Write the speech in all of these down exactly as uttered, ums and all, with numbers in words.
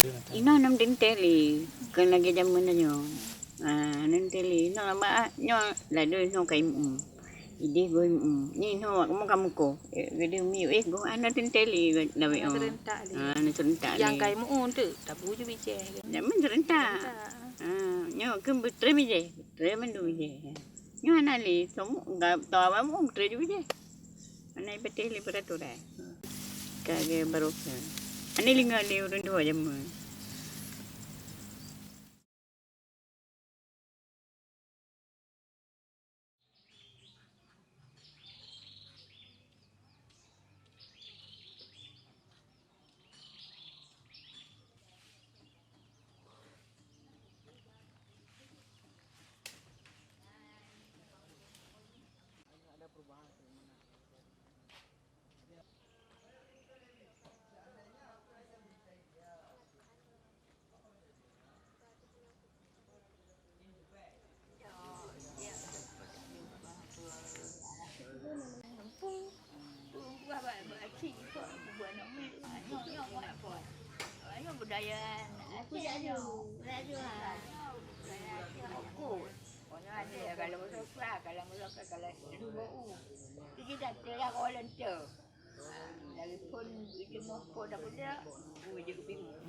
Inoe nem teuntèe lé, kon lagèe jameun tanyoe. Ah, nem teuntèe lé. Inoe mak nyoe ladôm inoe ka imeum. Idéh goe imeum. Nyoe inoe wak kamoe ka mukoh. Eh, geude mi, eh, goe, ah, nem teuntèe lé, lawét. Hana oh. Seurentak lé. Ah, nem seurentak lé. Nyang ka imeum tu, tabu ju bijèh. Jameun seurentak. Seurentak. Ah, nyoe keu beutrem bijèh. Beutrem mandum bijèh. Nyoe hana lé, soe mu-, ga-, toh awak mu-, beutrem ju bijèh. Hana ipatéh lé peraturan. Ka lagèe barokah. Hana lingat lé ureueng tuha jameun.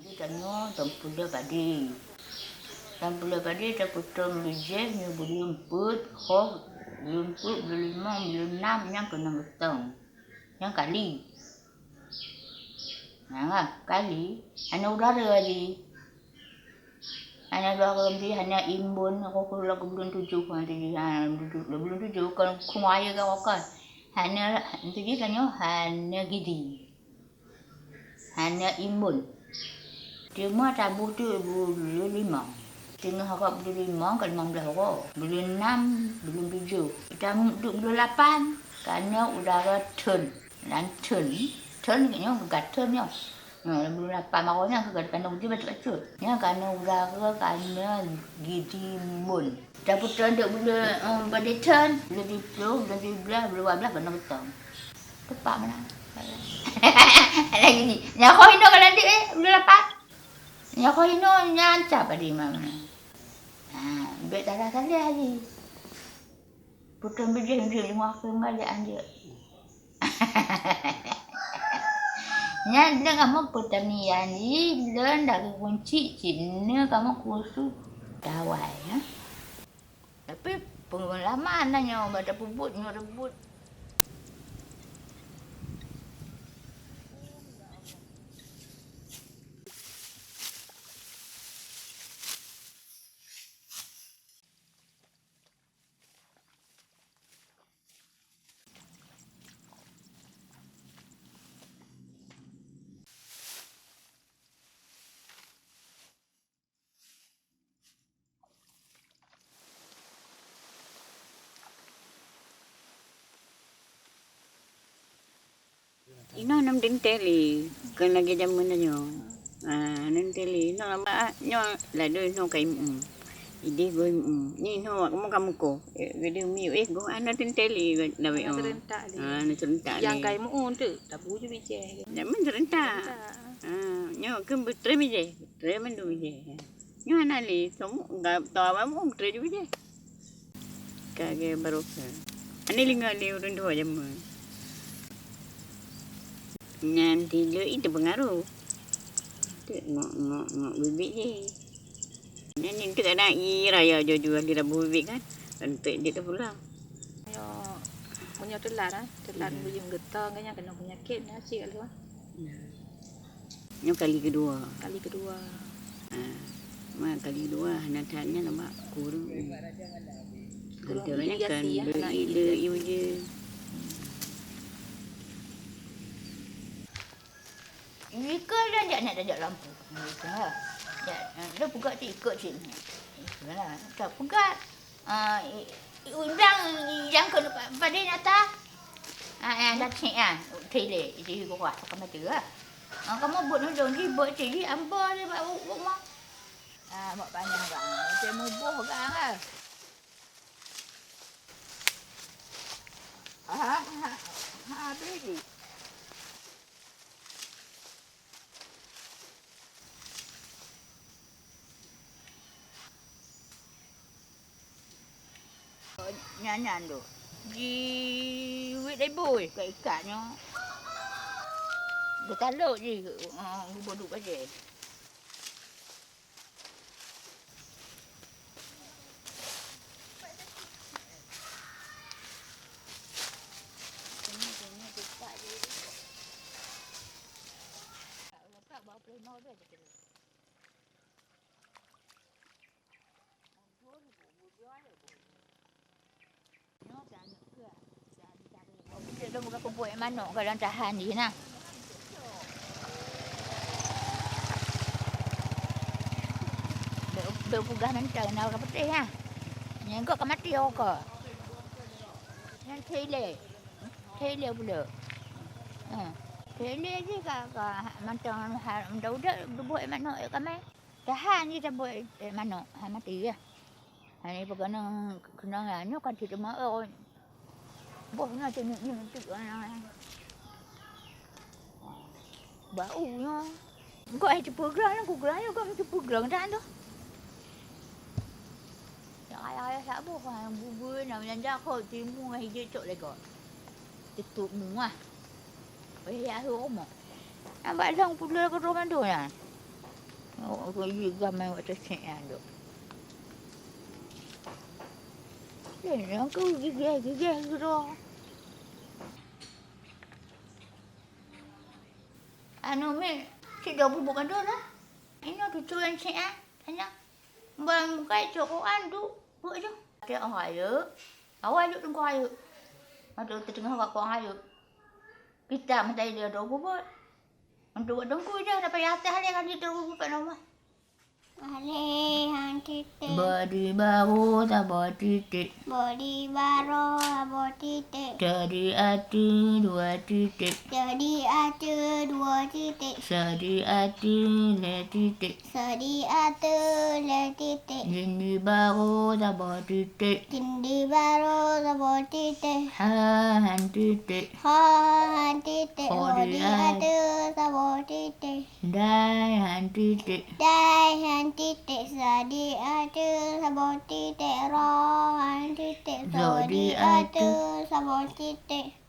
Di tanyoe tampeuleue padé. Tampeuleue padé tapeutong bijèh nyoe buleuen peuet, ho buleuen peuet, buleuen limong, buleuen nam nyang keuneuk geutong. Nyang kali. Nah, kali. Hana udara lé. Hana dua reuem jih, hana imbon, aku keu lagu buleuen tujoh, ha, tujoh, ha, buleuen tujoh, buleuen tujoh, kon khung ayeue ka wakon. Hana, tujoh tanyoe hana gidi. Hana imbon. Teuma taboh teuk buleuen limong. Teungoh rot buleuen limong ka limong blaih uroe. Buleuen nam, buleuen tujoh. Tam-, teuk buleuen lapan, ka na udara thon. Lan thon, thon nyoe geugat thon nyoe. Nyoe, buleuen lapan maroe nyan geugat keunoe ujeuen bacut-bacut. Nyan keunoe udara, keunoe gidi mbon. Tapeutrön dek buleuen, eh, padé thon, buleuen siplôh, buleuen siblaih, buleuen dua blaih keunoe geutong. Tepak meunan. Lagèe nyoe. Nyoe ho inoe ka landék, eh, buleuen lapan. Nyoe ho inoe nyan cap padé meunan. Ha, bèk salah-salah lé. Putôh bijéh nyoe limong keuh ngalek anjeuk. Nyan lé kamoe peutanian jih lôn dari kunci cit nyoe kamoe khusus dawai, ya. Tapi peungalaman na nyoe bak tapeubuet nyoe reubot. Inoe nem teuntèe lé, kon lagèe jameun tanyoe. Ah, nem teuntèe lé. Inoe mak nyoe ladôm inoe ka imeum. Idéh goe imeum. Nyoe inoe wak kamoe ka mukoh. Eh, geude mi, eh, goe, ah, nem teuntèe lé, lawét oh. Seurentak lé. Ah, nem seurentak lé. Nyang ka imeum tu, tabu ju bijèh. Jameun seurentak. Seurentak. Ah, nyoe keu beutrem bijèh. Tré mandum bijèh. Nyoe hana lé, soe mu-, ga-, toh awak mu-, tré ju bijèh. Ka lagèe barokah. Hana lingat lé ureueng tuha jameun. Nyan tileuek itu pengaruh. Teuk ngok, ngok, ngok bibit jih. Nyan teuk aneuk ie raya jujue di labu bibit kan. Kan teuk jeuet teupulang. Nyoe, meunyoe teulat, ah, teulat. Iya. Buyueng geutong kan nyan keunoe peunyakét nyan cit ka lheueh. Iya. Nyoe kali keudua. Kali keudua. Ha, ma kali keudua hana that nyan lemak kureueng. Kureueng. Antara nyan kan irigasi, ya, le-, kena le-, irigasi. Ieu je. Ikot dan jak nak tajak lampu. Ikot. Jak, dah peugah tu ikot sini. Ikot lah. Tak peugah. Ah, i, i, undang nyang keuneuk pa-, padé nyata. Ah, nyang dacék nyan, télé, di bawah, ka mata. Ah, kamoe buet nudong jih, buet cit jih, ambo di bak u-, rumah. Ah, mak panyang bang, macam muboh gang ah. Ha, ha, ha, habis jih. Nyan-nyan tu. Jiwit lé bui, ka ikat nyoe. Geutalok jih, eh, geuboduek bajée. Lôn buka kubuet manok ka lôn tahan jih na. Beu-, beu peugah mantong na ka peutéh ha. Nyan kok ka maté oe ko. Nyan thai lé. Thai lé pula. Ha. Thai lé jih ka, ka mantong ha, mantong udeb bubuet manok ka mé. Tahan jih tabuet, eh, manok, hai maté, ya. Hai, pokoknya keunong nyoe kan cit teuma, oh. Boh nyoe cit nyoe, nyoe, nyoe, nyoe. Bau nyoe. Engkau hai ceupeu geurah, aku geurah, aku ceupeu geurah, dah tu. Ya, ayah, ayah, tak boh, ha, bubur, nak belanja kau, timu, hijau, cok lego. Tutup muah. Weh, ya, hu, omo. Nampak dong pula ke rumah tu, ya. Oh, aku juga main waktu cek, ya, dok. Ya, aku gigih, gigih, gitu. Anu, mi, cik dah bubuk kan tu, lah. Ini cucu yang cek, ah. Tanya. Ban muka cok Quran tu, buat je. Ada orang kaya. Awak juk tengok kaya. Ada teutengah awak orang kaya. Kita mata dia ada gubut. Untuk buat dengku je, dapat atas dia kan dia terus buka nama. Alif, han titik. Bodi baru saboh titik. Bodi baru saboh titik. Jadi atu dua titik. Jadi atu dua titik. Jadi atu lé titik. Sadi atu lé titik. Jindi baru saboh titik. Jindi baru saboh titik. Ha han titik. Ha han titik. Hodi atu saboh titik. Dai han titik. Dai han titik. Sadi atu saboh titik. Ro han titik. Zodi atu saboh titik.